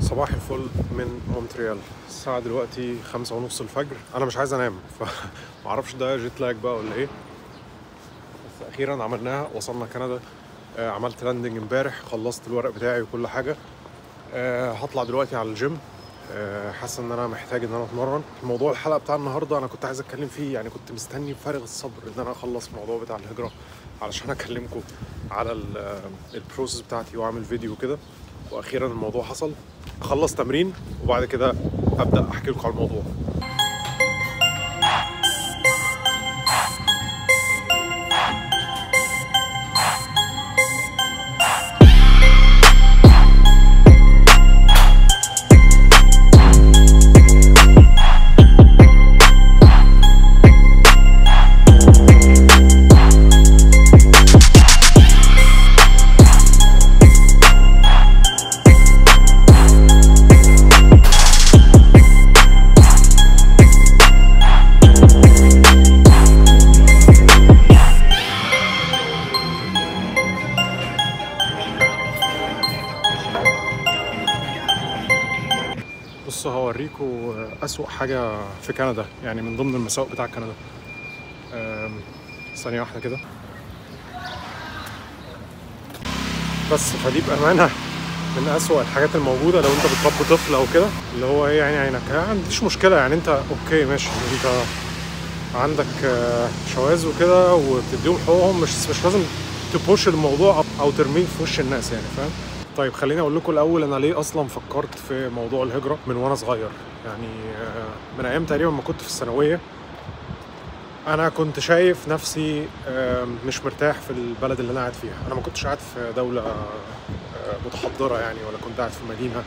صباح الفل من مونتريال. الساعة دلوقتي 5:30 الفجر. أنا مش عايز أنام، فمعرفش ده jet lag بقى ولا إيه، بس أخيرا عملناها، وصلنا كندا. عملت landing امبارح، خلصت الورق بتاعي وكل حاجة. هطلع دلوقتي على الجيم. حاسس ان انا محتاج ان انا اتمرن. موضوع الحلقة بتاع النهارده انا كنت عايز اتكلم فيه، يعني كنت مستني بفارغ الصبر ان انا اخلص الموضوع بتاع الهجرة علشان اكلمكم على ال process بتاعتي واعمل فيديو كده. واخيرا الموضوع حصل. اخلص تمرين وبعد كده ابدا احكي لكم على الموضوع. بصوا هوريكم أسوأ حاجة في كندا، يعني من ضمن المساوئ بتاع كندا. ثانية واحدة كده بس. فدي بأمانة من أسوأ الحاجات الموجودة لو أنت بتربي طفل أو كده، اللي هو إيه يعني عينك ما عنديش مشكلة، يعني أنت okay ماشي، أنت عندك شواذ وكده وبتديهم حقوقهم، مش لازم ت push الموضوع أو ترميه في وش الناس، يعني فاهم؟ طيب خليني اقول لكم الاول انا ليه اصلا فكرت في موضوع الهجرة من وانا صغير. يعني من ايام تقريبا ما كنت في الثانوية انا كنت شايف نفسي مش مرتاح في البلد اللي انا قاعد فيها. انا ما كنتش قاعد في دولة متحضره يعني، ولا كنت قاعد في مدينة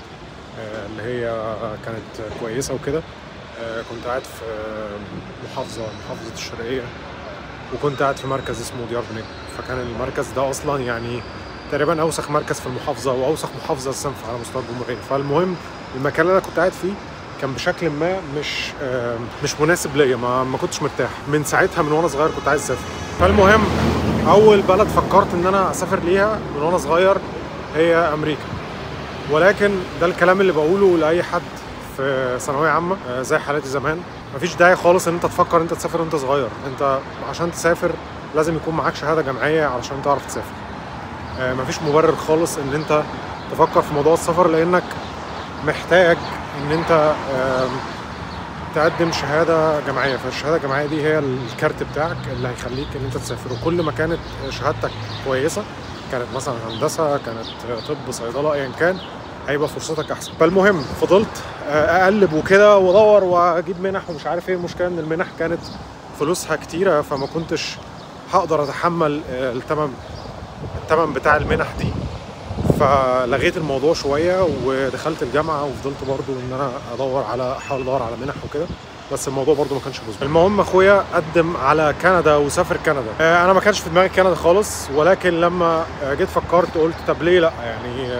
اللي هي كانت كويسة وكده. كنت قاعد في محافظة الشرقية، وكنت قاعد في مركز اسمه ديار بنجم. فكان المركز ده اصلا يعني تقريبا اوسخ مركز في المحافظة، واوسخ محافظة الصنف على مستوى الجمهورية. فالمهم المكان اللي انا كنت قاعد فيه كان بشكل ما مش مناسب ليا، ما كنتش مرتاح. من ساعتها من وانا صغير كنت عايز اسافر. فالمهم اول بلد فكرت ان انا اسافر ليها من وانا صغير هي امريكا. ولكن ده الكلام اللي بقوله لاي حد في ثانوية عامة زي حالاتي زمان، مفيش داعي خالص ان انت تفكر انت تسافر وانت صغير. انت عشان تسافر لازم يكون معاك شهادة جامعية علشان تعرف تسافر. مفيش مبرر خالص ان انت تفكر في موضوع السفر، لانك محتاج ان انت تقدم شهادة جامعية. فالشهاده الجامعية دي هي الكارت بتاعك اللي هيخليك ان انت تسافر. وكل ما كانت شهادتك كويسة، كانت مثلا هندسة، كانت طب، صيدلة، ايا كان، هيبقى فرصتك احسن. فالمهم فضلت اقلب وكده وادور واجيب منح ومش عارف ايه. المشكلة ان المنح كانت فلوسها كتيرة، فما كنتش هقدر اتحمل الثمن بتاع المنح دي. فلغيت الموضوع شوية ودخلت الجامعة، وفضلت برضو ان انا احاول ادور على منح وكده، بس الموضوع برضو ما كانش مظبوط. المهم اخويا قدم على كندا وسافر كندا. انا ما كانش في دماغي كندا خالص، ولكن لما جيت فكرت قلت طب ليه لا، يعني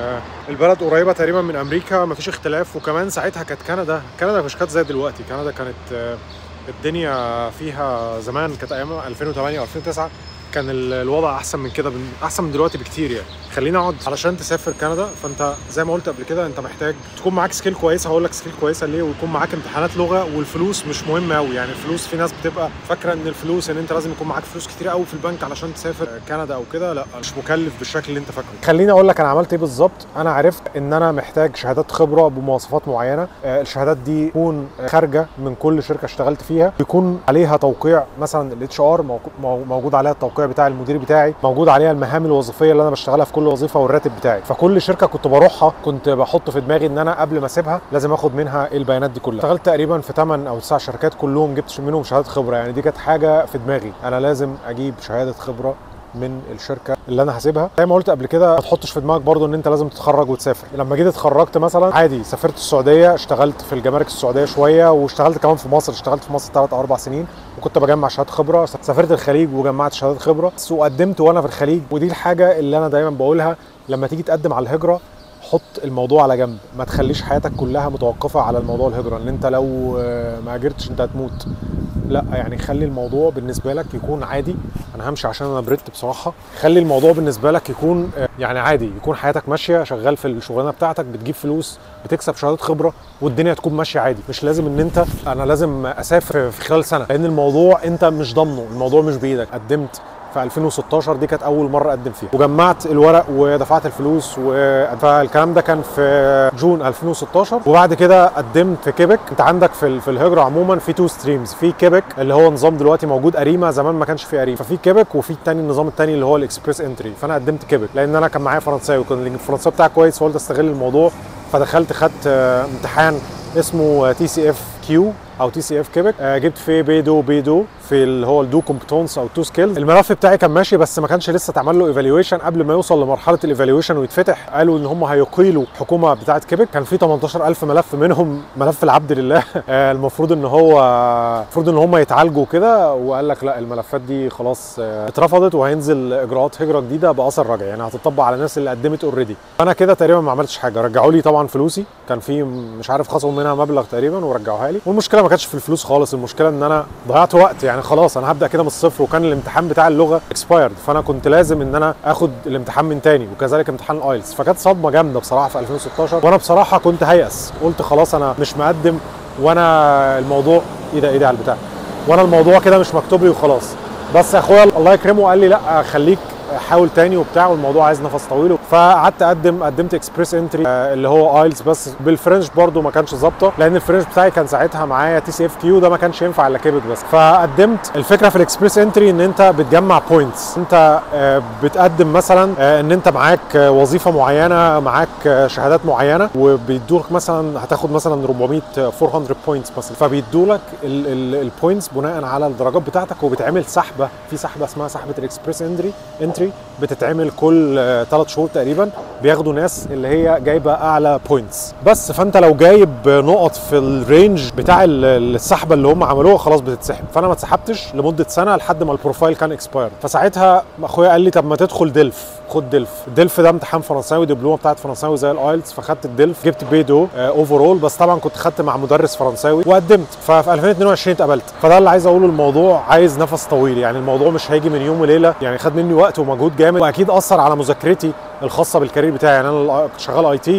البلد قريبه تقريبا من امريكا، ما فيش اختلاف. وكمان ساعتها كانت كندا مش كانت زي دلوقتي. كندا كانت الدنيا فيها زمان، كانت ايام 2008 و2009 كان الوضع احسن من كده، احسن من دلوقتي بكتير. يعني خلينا اقعد. علشان تسافر كندا فانت زي ما قلت قبل كده انت محتاج تكون معاك skill كويسة. هقول لك skill كويسة ليه، ويكون معاك امتحانات لغة. والفلوس مش مهمة قوي، يعني الفلوس في ناس بتبقى فاكره ان الفلوس ان انت لازم يكون معاك فلوس كتير قوي في البنك علشان تسافر كندا او كده. لا، مش مكلف بالشكل اللي انت فاكره. خليني اقول لك انا عملت ايه بالظبط. انا عرفت ان انا محتاج شهادات خبره بمواصفات معينة. الشهادات دي تكون خارجه من كل شركة اشتغلت فيها، يكون عليها توقيع مثلا ال HR، موجود عليها التوقيع بتاع المدير بتاعي، موجود عليها المهام الوظيفية اللي انا بشتغلها في كل وظيفة والراتب بتاعي. فكل شركة كنت بروحها كنت بحط في دماغي ان انا قبل ما اسيبها لازم اخد منها البيانات دي كلها. اشتغلت تقريبا في 8 او 9 شركات، كلهم جبت منهم شهادة خبره. يعني دي كانت حاجة في دماغي، انا لازم اجيب شهادة خبره من الشركة اللي انا هسيبها. زي ما قلت قبل كده ما تحطش في دماغك برضو ان انت لازم تتخرج وتسافر. لما جيت اتخرجت مثلا عادي سافرت السعودية، اشتغلت في الجمارك السعودية شوية، واشتغلت كمان في مصر. اشتغلت في مصر 3 او 4 سنين وكنت بجمع شهادات خبره. سافرت الخليج وجمعت شهادات خبره، وقدمت وانا في الخليج. ودي الحاجة اللي انا دايما بقولها، لما تيجي تقدم على الهجرة حط الموضوع على جنب، ما تخليش حياتك كلها متوقفه على الموضوع الهجرة، ان انت لو ما هاجرتش انت هتموت. لا يعني خلي الموضوع بالنسبة لك يكون عادي. انا همشي عشان انا بردت بصراحة. خلي الموضوع بالنسبة لك يكون يعني عادي، يكون حياتك ماشية، شغال في الشغلانة بتاعتك، بتجيب فلوس، بتكسب شهادات خبره، والدنيا تكون ماشية عادي. مش لازم ان انت انا لازم اسافر في خلال سنة، لان الموضوع انت مش ضامنه، الموضوع مش بايدك. قدمت في 2016، دي كانت اول مرة اقدم فيها، وجمعت الورق ودفعت الفلوس، فالكلام ده كان في June 2016. وبعد كده قدمت في كيبك. انت عندك في الهجرة عموما في two streams، في كيبك اللي هو نظام دلوقتي موجود Arrima، زمان ما كانش في Arrima، ففي كيبك، وفي الثاني النظام الثاني اللي هو ال Express Entry. فانا قدمت كيبك لان انا كان معايا فرنساوي، وكان الفرنساوي بتاعي كويس، فقلت استغل الموضوع. فدخلت خدت امتحان اسمه TCFQ او TCF كيبك، جبت فيه B2 B2 في اللي هو ال deux compétences او two skills. الملف بتاعي كان ماشي، بس ما كانش لسه اتعمل له evaluation. قبل ما يوصل لمرحلة ال evaluation ويتفتح، قالوا ان هم هيقيلوا الحكومة بتاعه كيبك. كان في 18000 ملف، منهم ملف العبد لله. المفروض ان هم يتعالجوا كده، وقال لك لا، الملفات دي خلاص اترفضت، وهينزل اجراءات هجره جديدة باثر رجعي، يعني هتطبق على الناس اللي قدمت already. فانا كده تقريبا ما عملتش حاجة، رجعوا لي طبعا فلوسي، كان في مش عارف خصموا منها مبلغ تقريبا ورجعوها لي. والمشكلة ما كانتش في الفلوس خالص، المشكلة ان انا ضيعت وقت، يعني خلاص انا هبدا كده من الصفر، وكان الامتحان بتاع اللغة expired، فانا كنت لازم ان انا اخد الامتحان من تاني، وكذلك امتحان ال IELTS. فكانت صدمة جامدة بصراحة في 2016، وانا بصراحة كنت هيأس، قلت خلاص انا مش مقدم، وانا الموضوع ايه ده ايه ده على البتاع، وانا الموضوع كده مش مكتوب لي وخلاص. بس اخويا الله يكرمه قال لي لا خليك حاول تاني وبتاع، والموضوع عايز نفس طويل. فقعدت قدمت Express Entry اللي هو IELTS، بس بال French برده ما كانش ظابطة، لان ال French بتاعي كان ساعتها معايا TCFQ، ده ما كانش ينفع الا كيبك بس. فقدمت. الفكرة في ال Express Entry ان انت بتجمع points، انت بتقدم مثلا ان انت معاك وظيفة معينة، معاك شهادات معينة، وبيدولك مثلا هتاخد مثلا 400 points مثلا، فبيدولك ال points بناء على الدرجات بتاعتك، وبتعمل سحبه، في سحبه اسمها سحبه ال Express Entry بتتعمل كل 3 شهور تقريبا، بياخدوا ناس اللي هي جايبه اعلى points بس. فانت لو جايب نقط في ال range بتاع السحبه اللي هم عملوها خلاص بتتسحب. فانا ما اتسحبتش لمدة سنة لحد ما ال profile كان expired. فساعتها اخويا قال لي طب ما تدخل DELF، خد DELF. DELF ده امتحان فرنساوي، دبلومه بتاعت فرنساوي زي ال IELTS. فخدت ال DELF، جبت B2 overall، بس طبعا كنت خدت مع مدرس فرنساوي، وقدمت. ففي 2022 اتقبلت. فده اللي عايز اقوله، الموضوع عايز نفس طويل، يعني الموضوع مش هيجي من يوم وليلة، يعني خد مني وقت ومجهود جامد، واكيد اثر على مذاكرتي الخاصة بال career بتاعي. يعني انا كنت شغال IT،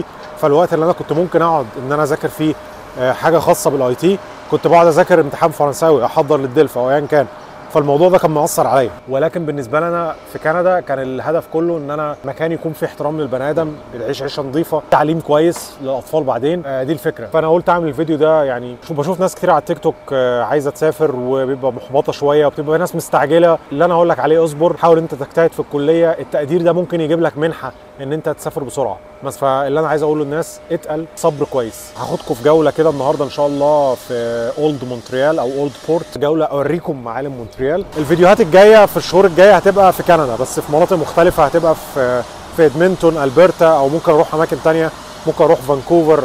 فالوقت اللي انا كنت ممكن اقعد ان انا اذاكر فيه حاجة خاصة بال IT، كنت بقعد اذاكر امتحان فرنساوي، احضر لل DELF او ايا كان. فالموضوع ده كان مأثر عليا. ولكن بالنسبة لنا في كندا كان الهدف كله ان انا مكان يكون فيه احترام للبني ادم، بتعيش عيشه نظيفة، تعليم كويس للاطفال بعدين، دي الفكرة. فانا قلت اعمل الفيديو ده. يعني بشوف ناس كتير على التيك توك عايزه تسافر وبيبقى محبطة شوية، وبتبقى ناس مستعجلة. اللي انا هقول لك عليه اصبر، حاول انت تجتهد في الكلية، التقدير ده ممكن يجيب لك منحه ان انت تسافر بسرعة بس. فاللي انا عايز اقوله للناس اتقل، صبر كويس. هاخدكم في جولة كده النهارده ان شاء الله في Old Montreal او Old Port، جولة اوريكم معالم مونتريال. الفيديوهات الجاية في الشهور الجاية هتبقى في كندا، بس في مناطق مختلفة، هتبقى في ادمنتون البرتا، او ممكن اروح اماكن ثانية، ممكن اروح فانكوفر،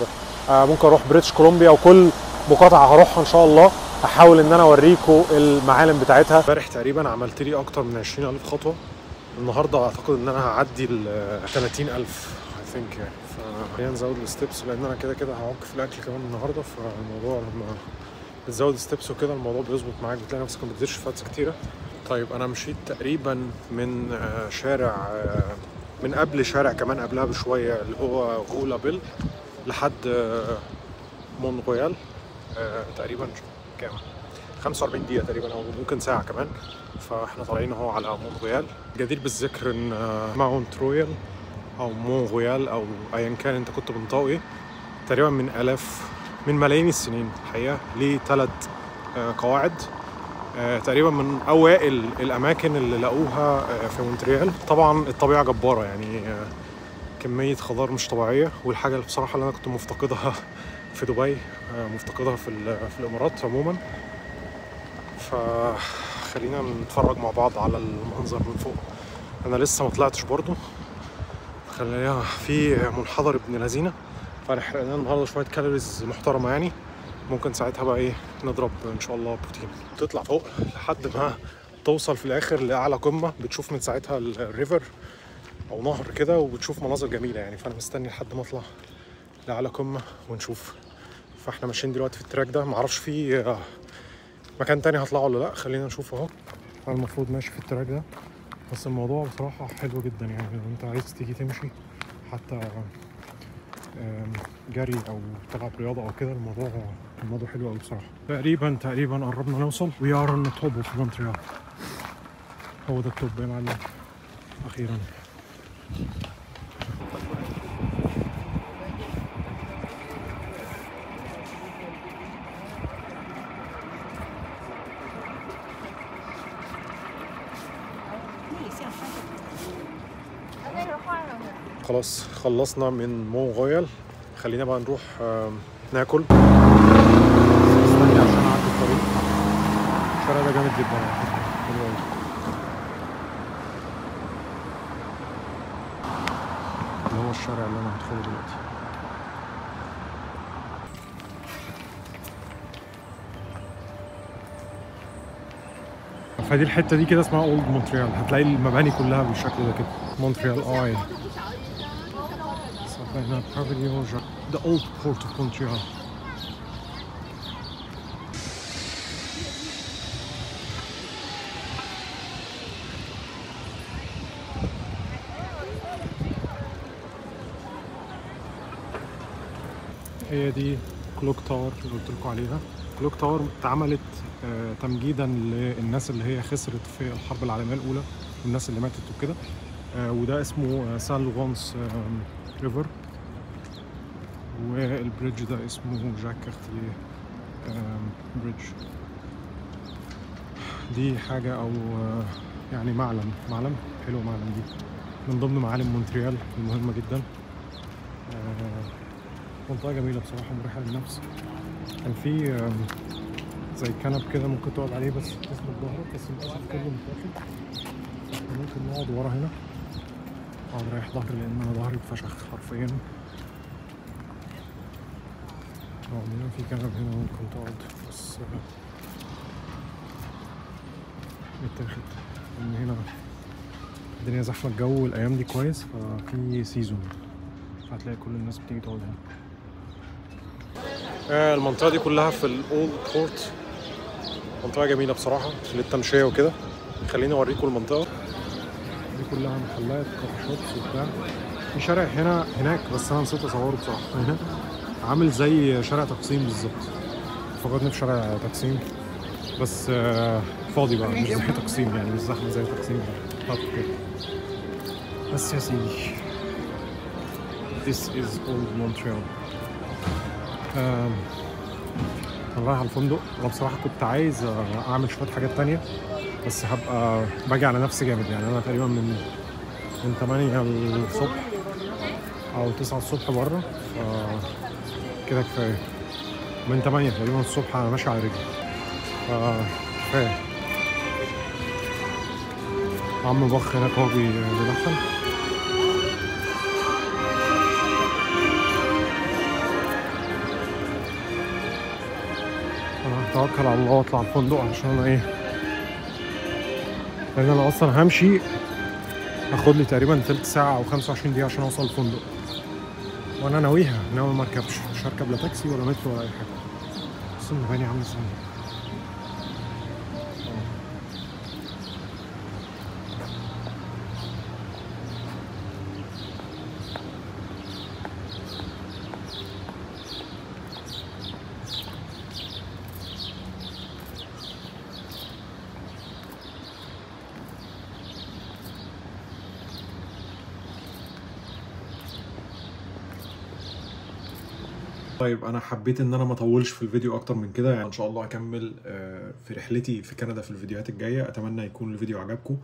ممكن اروح بريتش كولومبيا، وكل مقاطعه هروحها ان شاء الله هحاول ان انا اوريكم المعالم بتاعتها. امبارح تقريبا عملت لي اكتر من 20000 خطوة، النهارده اعتقد ان انا هعدي ال 30000 I think يعني. فخلينا نزود ال steps، لان انا كده كده هعك في الاكل كمان النهارده، فالموضوع لما بتزود steps وكده الموضوع بيظبط معاك، بتلاقي نفسك ما بتزيدش fats كتيرة. طيب انا مشيت تقريبا من شارع، من قبل شارع كمان قبلها بشوية اللي هو Rue Labelle لحد مون رويال، تقريبا كام 45 دقيقة تقريبا او ممكن ساعة كمان. فاحنا طالعين اهو على مون رويال. جدير بالذكر ان Mount Royal او مون رويال او ايا كان انت كنت بنطقه ايه، تقريبا من الاف من ملايين السنين الحقيقة، ليه 3 قواعد، تقريبا من اوائل الاماكن اللي لقوها في مونتريال. طبعا الطبيعة جبارة، يعني كمية خضار مش طبيعية، والحاجة اللي بصراحة اللي انا كنت مفتقدها في دبي، مفتقدها في الامارات عموما. فخلينا نتفرج مع بعض على المنظر من فوق. انا لسه ما طلعتش برضو، خلينا في منحدر ابن لذينه، فنحرق النهارده شوية calories محترمه، يعني ممكن ساعتها بقى ايه نضرب ان شاء الله بروتين. تطلع فوق لحد ما توصل في الاخر لاعلى قمة، بتشوف من ساعتها ال river. او نهر كده، وبتشوف مناظر جميلة يعني. فانا مستني لحد ما اطلع لأعلى قمة ونشوف. فاحنا ماشيين دلوقتي في ال track ده، معرفش في مكان تاني هطلعه ولا لا، خلينا نشوف اهو. انا المفروض ماشي في ال track ده، بس الموضوع بصراحة حلو جدا يعني. لو انت عايز تيجي تمشي حتى جري او تلعب رياضة او كده، الموضوع حلو قوي بصراحة. تقريبا قربنا نوصل. we are on top of مونتريال. هو ده ال top يا معلم، اخيرا. خلاص خلصنا من مون رويال، خلينا بقى نروح ناكل. استني عشان اعدي الطريق. الشارع ده جامد جدا على فكرة، حلو قوي. اللي هو الشارع اللي انا هدخله دلوقتي. فدي الحتة دي كده اسمها Old مونتريال، هتلاقي المباني كلها بالشكل ده كده. مونتريال اي The old port of Montreal. هي دي Clock Tower اللي قلت لكم عليها. Clock Tower اتعملت تمجيدا للناس اللي هي خسرت في الحرب العالمية الأولى والناس اللي ماتت وكده. وده اسمه سان لورانس river، وال bridge ده اسمه جاك كارتيه bridge. دي حاجة أو يعني معلم حلو. معلم دي من ضمن معالم مونتريال المهمة جدا. منطقة جميلة بصراحة، مريحة للنفس. كان في زي كنب كده ممكن تقعد عليه بس تسند ظهرك، بس للأسف كله متاخد. ممكن نقعد ورا هنا، اقعد رايح ظهري لأن أنا ظهري اتفشخ حرفيا. هنا في كنب هنا ممكن تقعد، بس متاخد لأن هنا الدنيا زحمة. الجو الأيام دي كويس، ففي season، فهتلاقي كل الناس بتيجي تقعد هنا. المنطقة دي كلها في ال Old Port، منطقة جميلة بصراحة للتمشية وكده. خليني أوريكم المنطقة دي كلها محلات coffee shops وبتاع. في شارع هنا هناك بس أنا نسيت أصوره بصراحة. هنا عامل زي شارع تقسيم بالظبط، فكرتني في شارع تقسيم بس فاضي بقى، مش زي تقسيم يعني، مش زحمة زي تقسيم كده. بس يا سيدي This is Old Montreal. انا رايح على الفندق. انا بصراحة كنت عايز اعمل شوية حاجات تانية، بس هبقى باجي على نفسي جامد يعني. انا تقريبا من 8 الصبح او 9 الصبح بره، كده كفاية. من 8 تقريبا الصبح انا ماشي على رجلي، فكفايه. عم بخ هناك هو بيدخن. انا هتوكل على الله واطلع الفندق عشان انا ايه، لان انا اصلا همشي هاخد لي تقريبا تلت ساعة او 25 دقيقة عشان اوصل الفندق، وانا ناويها ناوي ما اركبش، مش هركب لا تاكسي ولا مترو ولا اي حاجة. بس المباني عامله ازاي. طيب انا حبيت ان انا ما اطولش في الفيديو اكتر من كده يعني. ان شاء الله اكمل في رحلتي في كندا في الفيديوهات الجاية. اتمنى يكون الفيديو عجبكم.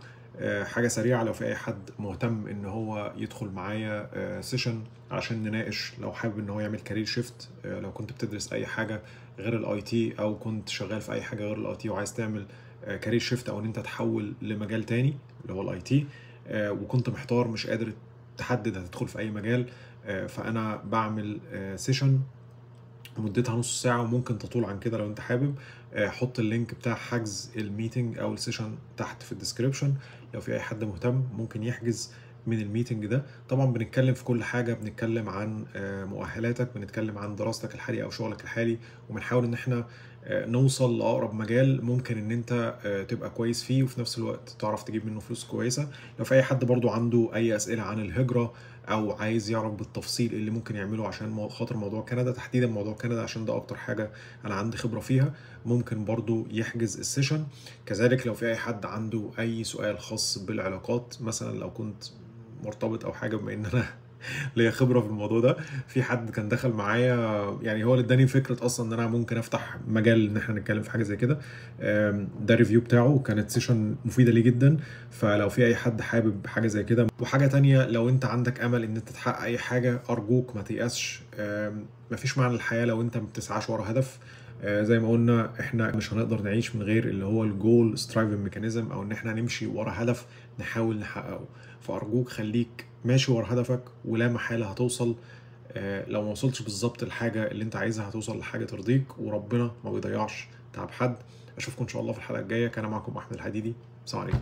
حاجة سريعة، لو في اي حد مهتم ان هو يدخل معايا session عشان نناقش، لو حابب ان هو يعمل career shift، لو كنت بتدرس اي حاجة غير ال IT او كنت شغال في اي حاجة غير ال IT وعايز تعمل career shift او ان انت تحول لمجال تاني اللي هو ال IT، وكنت محتار مش قادر تحدد هتدخل في اي مجال، فانا بعمل session مدتها نص ساعة وممكن تطول عن كده لو انت حابب. حط ال link بتاع حجز ال meeting او ال session تحت في ال description، لو في اي حد مهتم ممكن يحجز. من ال meeting ده. طبعا بنتكلم في كل حاجة، بنتكلم عن مؤهلاتك، بنتكلم عن دراستك الحالية او شغلك الحالي، وبنحاول ان احنا نوصل لاقرب مجال ممكن ان انت تبقى كويس فيه، وفي نفس الوقت تعرف تجيب منه فلوس كويسة. لو في اي حد برضو عنده اي اسئلة عن الهجرة او عايز يعرف بالتفصيل اللي ممكن يعمله عشان خاطر موضوع كندا، تحديدا موضوع كندا عشان ده اكتر حاجة انا عندي خبره فيها، ممكن برضو يحجز ال session. كذلك لو في اي حد عنده اي سؤال خاص بالعلاقات، مثلا لو كنت مرتبط او حاجة، بما ان انا ليا خبره في الموضوع ده، في حد كان دخل معايا يعني هو اللي اداني فكرة اصلا ان انا ممكن افتح مجال ان احنا نتكلم في حاجة زي كده. ده review بتاعه، كانت session مفيدة ليه جدا. فلو في اي حد حابب حاجة زي كده. وحاجه تانية، لو انت عندك امل ان انت تحقق اي حاجة، ارجوك ما تيأسش. مفيش معنى للحياة لو انت ما بتسعاش ورا هدف. زي ما قلنا احنا مش هنقدر نعيش من غير اللي هو ال goal striving mechanism، او ان احنا نمشي ورا هدف نحاول نحققه. فارجوك خليك ماشي ورا هدفك، ولا محالة هتوصل. لو ما وصلتش بالظبط الحاجة اللي انت عايزها، هتوصل لحاجة ترضيك، وربنا ما بيضيعش تعب حد. اشوفكم ان شاء الله في الحلقة الجاية. كان معكم احمد الحديدي، السلام عليكم.